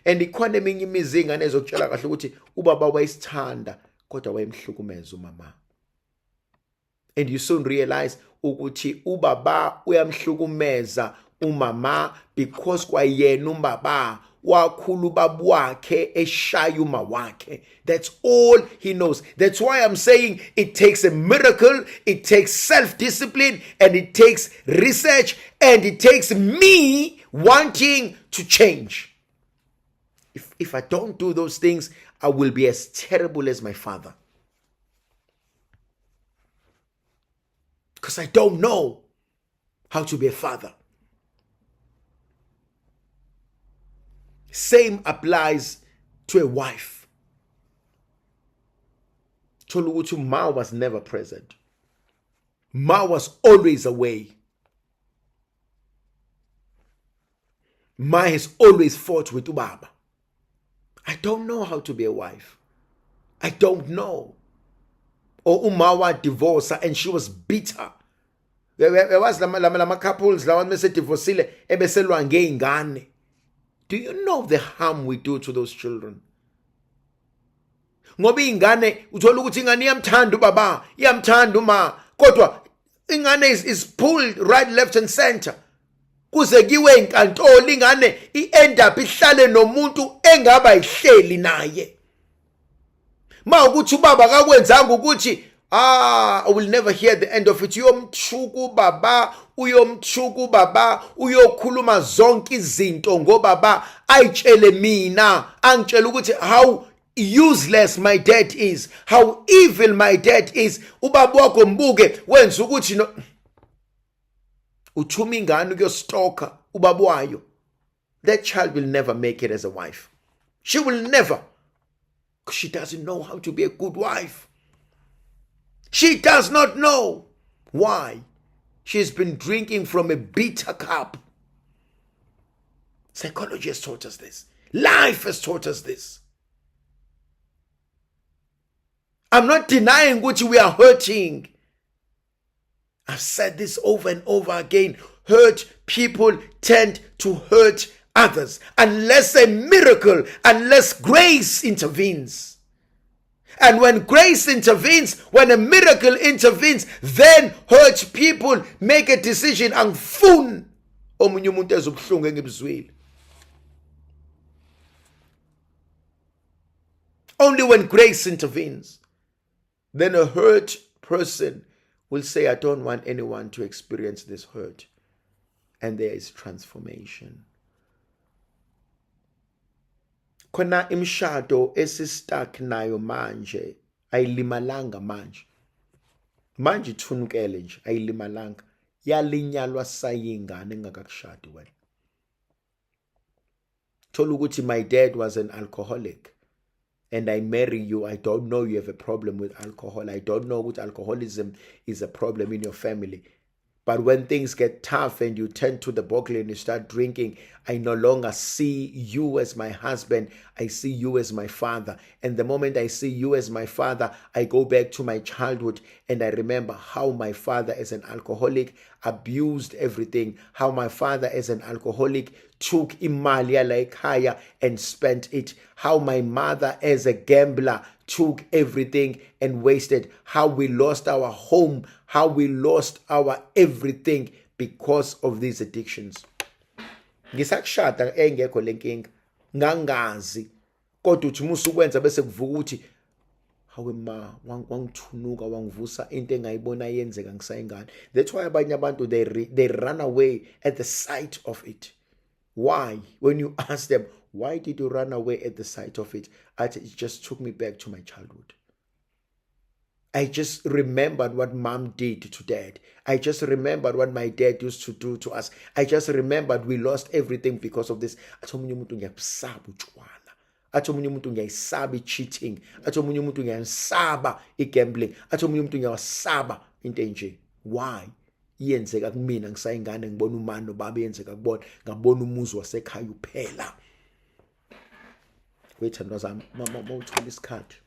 And ikhona eminye imizi ingane ezokutshela kahle ukuthi ubaba wayesithanda kodwa wayemhlukumeza umama. And you soon realize ukuthi ubaba uyamhlukumeza umama because kwayena ubaba wakhula ubaba wakhe eshaya uma wakhe. That's all he knows. That's why I'm saying it takes a miracle, it takes self-discipline, and it takes research, and it takes me wanting to change. If I don't do those things, I will be as terrible as my father. Because I don't know how to be a father. Same applies to a wife. Thola ukuthi Ma was never present. Ma was always away. Ma has always fought with ubaba. I don't know how to be a wife. I don't know. Or uma wa divorce and she was bitter. Uyawazi lama couples lawa mese divorcile ebeselwa ngeingane. Do you know the harm we do to those children? Ngoba ingane uthola ukuthi ingane iyamthanda ubaba, iyamthanda uma, kodwa ingane is pulled right, left and center. Kuze kiwe inkantolo ingane i-end up ihlale nomuntu engaba ihleli naye. Ma ukuthi ubaba akakwenzanga ukuthi I will never hear the end of it. Uyomthuka ubaba, uyomthuka ubaba, uyokhuluma zonke izinto ngobaba ayitshele mina, angitshele ukuthi how useless my dad is, how evil my dad is. Ubaba wakho mbuke wenza ukuthi no uthuma ingane ukuyostoka ubaba wayo. That child will never make it as a wife. She will never. Because she doesn't know how to be a good wife. She does not know. Why? She's been drinking from a bitter cup. Psychology has taught us this. Life has taught us this. I'm not denying which we are hurting. I've said this over and over again. Hurt people tend to hurt others unless a miracle, unless grace intervenes. And when grace intervenes, when a miracle intervenes, then hurt people make a decision. Angifuni omunye umuntu ezobuhlungu engibuzwile. Only when grace intervenes, then a hurt person will say, I don't want anyone to experience this hurt. And there is transformation. Khona imishado esistuck nayo manje ayilimalanga manje. Manje ithunukele nje ayilimalanga. Yalinyalwa sayingane engakakushadi wena. Thola ukuthi my dad was an alcoholic and I marry you. I don't know you have a problem with alcohol. I don't know what alcoholism is a problem in your family. But when things get tough and you turn to the bottle and you start drinking, I no longer see you as my husband. I see you as my father. And the moment I see you as my father, I go back to my childhood and I remember how my father as an alcoholic abused everything, how my father as an alcoholic took imali yala ekhaya and spent it, how my mother as a gambler took everything and wasted, how we lost our home, how we lost our everything because of these addictions. Ngisakushada engekho lenkinga, ngangazi, kodwa uthi musu ukwenza bese kuvuka ukuthi hawe ma wangithunuka wangivusa into engayibona yenzeka ngisayingane. That's why abanye abantu they run away at the sight of it. Why? When you ask them, why did you run away at the sight of it? It just took me back to my childhood. I just remembered what mom did to dad. I just remembered what my dad used to do to us. I just remembered we lost everything because of this. Athi omunye umuntu ngiyabusaba utshwala. Athi omunye umuntu ngiyayisaba i-cheating. Athi omunye umuntu ngiyayisaba i-gambling. Athi omunye umuntu ngiyawasaba into enje. Why? Iyenzeka kumina ngisayingane ngibona umama nobaba yenzeka kubona ngabona umuzi wasekhaya uphela. Wethandwa zami, mama mawuthola isikhathi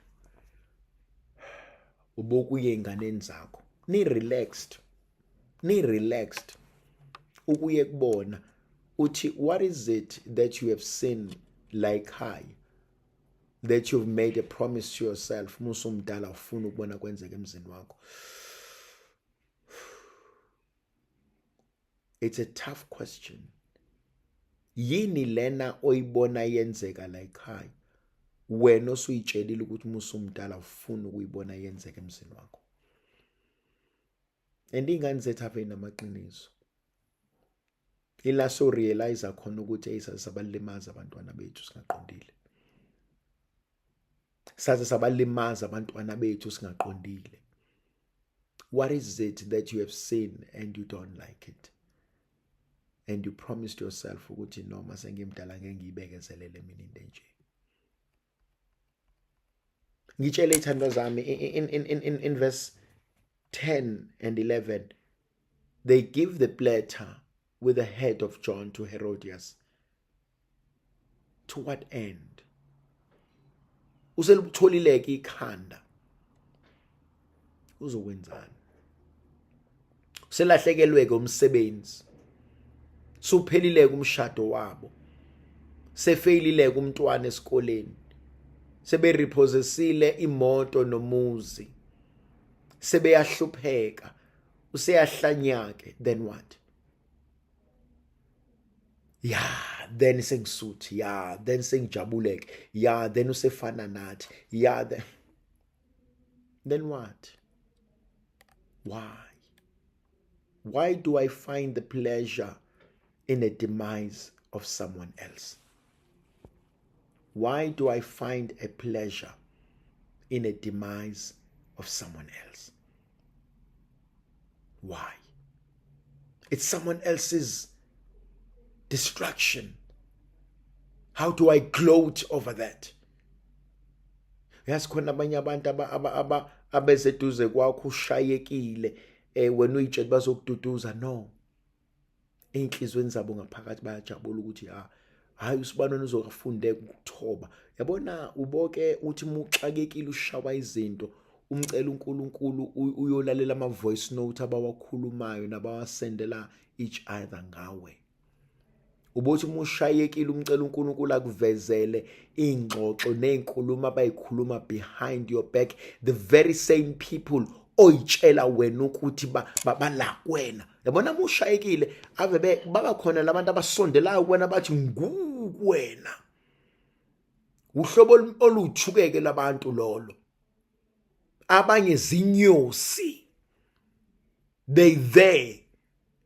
ubokuye enganeni zakho ni relaxed, ni relaxed ukuye kubona uthi what is it that you have seen La ekhaya that you've made a promise to yourself musumdala ufuna ukubona kwenzeka emzini wakho? It's a tough question. Yini lena oyibona yenzeka la ekhaya wena osuyitshelile ukuthi musumdala ufuna ukuyibona yenzeka emzini wakho? And ingane zethu ave namaqiniso. Ila so realize khona ukuthi hey, sabalimaza abantwana bethu singaqondile, saze sabalimaza abantwana bethu singaqondile. What is it that you have seen and you don't like it, and you promised yourself ukuthi noma sengimdala ngeke ngiyibekezelele mina into enje? Ngitshele ithando zami, in verse 10 and 11, they give the platter with the head of John to Herodias. To what end? Uselutholileke ikhanda, uzokwenzani? Uselahlekelweke umsebenzi, suphelileke umshado wabo, sefeyilileke umntwana esikoleni, seberepossessile imoto nomuzi, sebeyahlupheka, useyahlanyake. Then what? Yeah, then sengisuthi, yeah, then sengijabuleke, yeah, then usefana nathi, yeah, then what? Why do I find the pleasure in the demise of someone else? Why do I find a pleasure in a demise of someone else? Why? It's someone else's destruction. How do I gloat over that? Yazi khona abanye abantu aba abeseduze kwakho ushayekile, wena uyitshela bazokududuza. No, einhlizweni zabo ngaphakathi bayajabula ukuthi ha, hayi, usibanoni uzokafundeka ukuthoba. Yabona, uboke uthi muxakekile ushawa izinto, umcela uNkulunkulu, uyolalela ama voice note abawakhulumayo nabawasendela each other ngawe. Ubothi uma ushayekile umcela uNkulunkulu akuvezele ingxoxo nezinkulumo abayikhuluma behind your back, the very same people oyitshela wena ukuthi bala kuwena. Yabona, uma ushayekile ave baba khona labantu abasondelayo kuwena bathi ngukuwena. Uhlobo oluthukeke labantu lolo. Abanye zinyosi, they there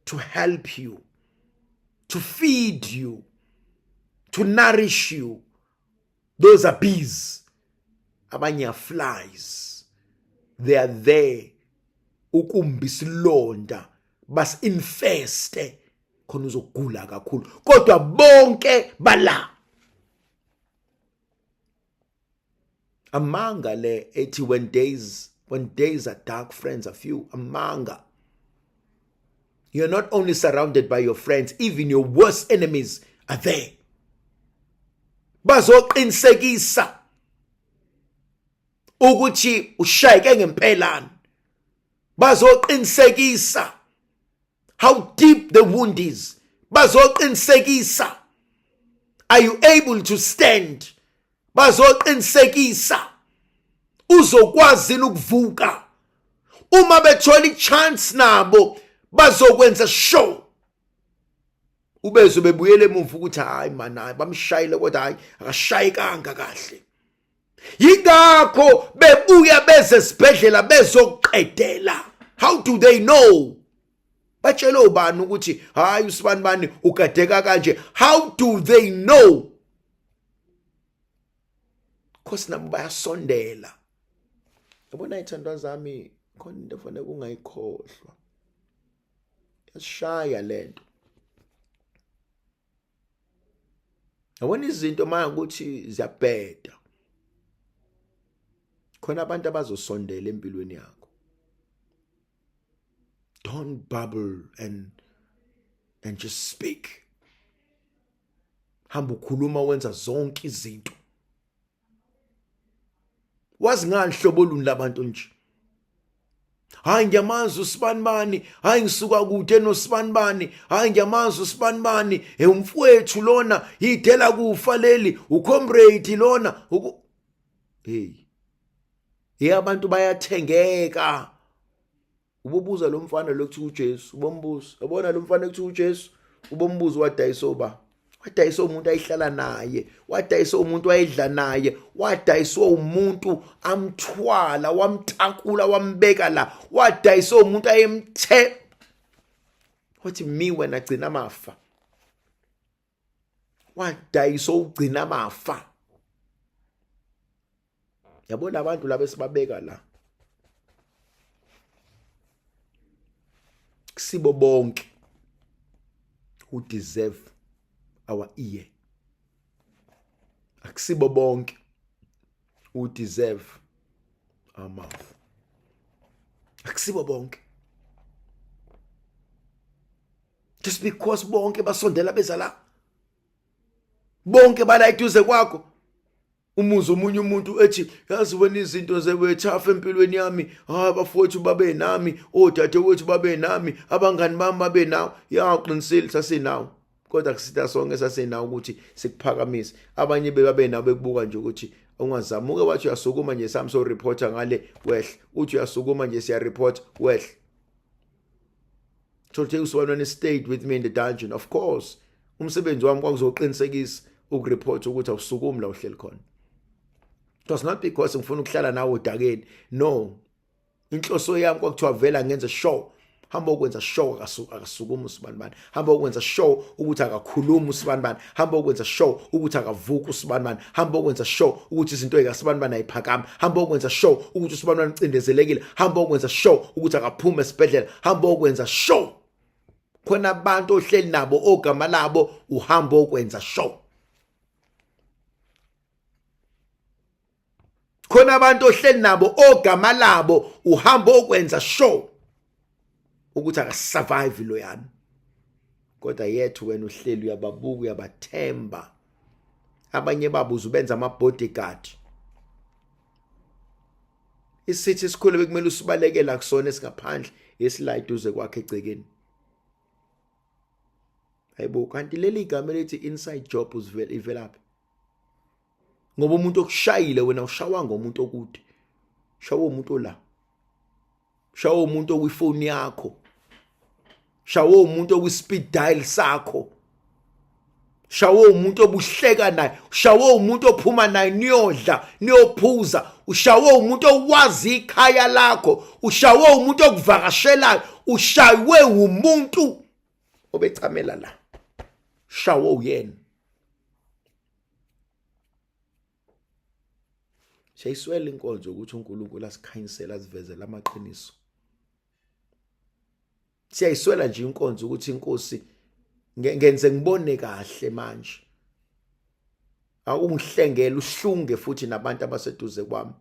to help you, to feed you, to nourish you. Those are bees. Abanye are flies, they are there ukumba isilonda, basi-infeste khona uzogula kakhulu, kodwa bonke bala. Amanga le ethi when days are dark, friends are few. Amanga. You're not only surrounded by your friends, even your worst enemies are there. Bazoqinisekisa ukuthi ushayeke ngempelani, bazoqinisekisa how deep the wound is, bazoqinisekisa are you able to stand, bazoqinisekisa uzokwazi ukuvuka. Uma bethola ichance nabo bazokwenza sure ubezwe bebuyele emuva ukuthi hayi man, hayi, bamshayile kodwa hayi, akashayekanga kahle. Yingakho bebuya beze esibhedlela bezoqedela. How do they know? Batshele ubani ukuthi hayi, usibani bani ugadeka kanje? How do they know? Cause nabo bayasondela. Yabona, ithandwa zami, khona into efanele ungayikhohlwa, yasishaya lento. Yabona, izinto manje ukuthi ziyabheda, khona abantu abazosondela empilweni yakho. Don't bubble and just speak. Hamba ukhuluma, wenza zonke izinto. Wazi ngani hlobo oluni labantu nje? Hayi, ngiyamazi usibanibani. Hayi, ngisuka kude nosibanibani. Hayi, ngiyamazi usibanibani. Hey, umfowethu lona, idela kufa leli, ucomrade lona. Hey, hey, abantu bayathengeka. Ububuza lo mfana lokuthiwa uJesu, ubombuza. Yabona lo mfana ekuthiwa uJesu, ubombuza wadayisa oba. Wadayisa umuntu ayihlala naye, wadayisa umuntu ayidla naye, wadayiswa umuntu amthwala, wamtakula, wambeka la, wadayisa umuntu ayemthe. Wathi mi wena gcina amafa. Wadayisa ugcina amafa. Yabo labantu laba esibabeka la. Kusibo bonke who deserve our ear. Akusibo bonke who deserve our mouth. Akusibo bonke. Just because bonke basondela beza la, bonke bala eduze kwakho, umuze omunye umuntu ethi, yazi wena, izinto zewethafa empilweni yami, hayi, abafowethu babe nami, odadewethu babe nami, abangani bami babe nawo. Ya, uqinisile, sasenawo, kodwa kusitha sonke sasenawo ukuthi sikuphakamise. Abanye bebabe nawo bekubuka nje ukuthi ungazama uke wathi uyasukuma nje, sami so reporter ngale wehle, uthi uyasukuma nje, siya report wehle. Thothi usibonane stayed with me in the dungeon. Of course, umsebenzi wami kwakuzoqinisekisa ukureport ukuthi awusukumi la uhleli khona. It was not because ngifuna ukuhlala nawe odakeni, no. Inhloso yami kwakuthiwa vela ngenze sure, hamba ukwenza sure akasukuma usibanibani, hamba ukwenza sure ukuthi akakhuluma usibanibani, hamba ukwenza sure ukuthi akavuka usibanibani, hamba ukwenza sure ukuthi izinto ezikasibanibani ayiphakama, hamba ukwenza sure ukuthi usibanibani ucindezelekile, hamba ukwenza sure ukuthi akaphuma esibhedlela, hamba ukwenza sure. Khona abantu ohleli nabo ogama labo uhamba ukwenza sure. Khona abantu ohleli nabo ogama labo uhamba okwenza sure ukuthi akasurvive loyana, kodwa yethu wena uhleli uyababuka, uyabathemba. Abanye babo uzubenza ama bodyguard. Isithi esikhulu bekumele usibalekela kusona esingaphandle, esila eduze kwakhe egcekeni. Hayibo, kanti leli gama elithi inside job uzivela ivelaphi? Ngoba umuntu okushayile wena ushawa ngomuntu okude, shawa umuntu ola, shawa umuntu okwifoni yakho, shawa umuntu okwi-speed dial sakho, shawa umuntu obuhleka naye, shawa umuntu ophuma naye niyodla, niyophuza, ushawe umuntu owazi ikhaya lakho, ushawe umuntu okuvakashelayo, ushaywe umuntu obecamela la, shawe uyena. Siyayiswela inkonzo ukuthi uNkulunkulu asikhanyisele, asivezele amaqiniso. Siyayiswela nje inkonzo ukuthi inkosi ngenze ngibone kahle manje, akungihlengele, uhlunge futhi nabantu abaseduze kwami,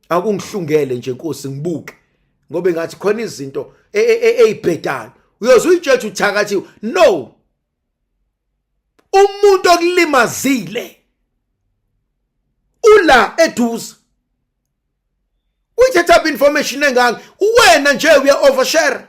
akungihlungele nje Nkosi, ngibuke ngoba ngathi khona izinto eyibhedayo. Uyoze uyitshethe uthakathiwe. No, umuntu okulimazile ula eduze, uyithatha information engaka wena nje, uya overshare.